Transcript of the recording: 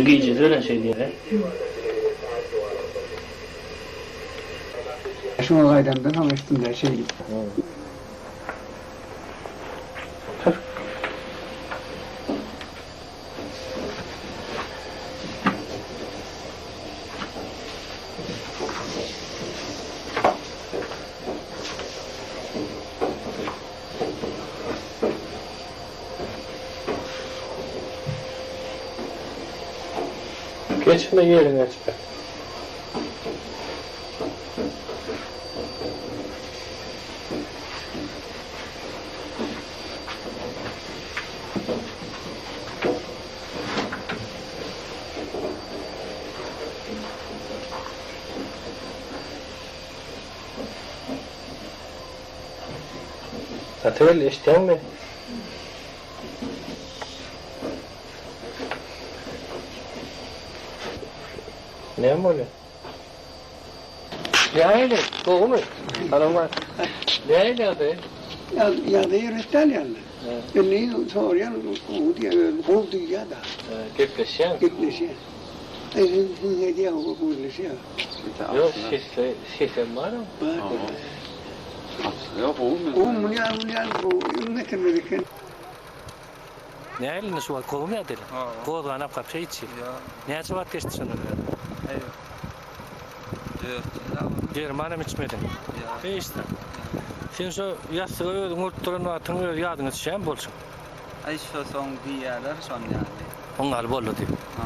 gijesi bilen şeý diýýär. Şuňa gaýdamdan soň eşitdim-dä şeýdip. Geçme ýeriňe geçme. Atabel eşitýäňmi? Näme bolýar? Nähili? Gowumy? Salam. Nähili ýagdaý? Ýagdaý erbet däl ýaly. Indi soraýan gowy diýýär, özüni gowy duýýar-da. Gepleşýäň? Gepleşýär. Hüň edýär, gürleşýär. Ýok, sesi, sesem baram. Bar. Ýok, gowy. Gowy, muny ýaly, muny ýaly gowy öň getirmez eken. Nähili indi şu wagt gowumy ýa dili? Gozganap gapşa içi. Näçe wagt geçdi şondan bäri? Dermanam içmediň. Hiç zat. Sen şo ýassyga özüň urup duran wagtyň öz ýadyňa düşýärmi bolşuň? Aý şo soň diýýärler şon ýaly. Oňňaly boldy diýip. Ha.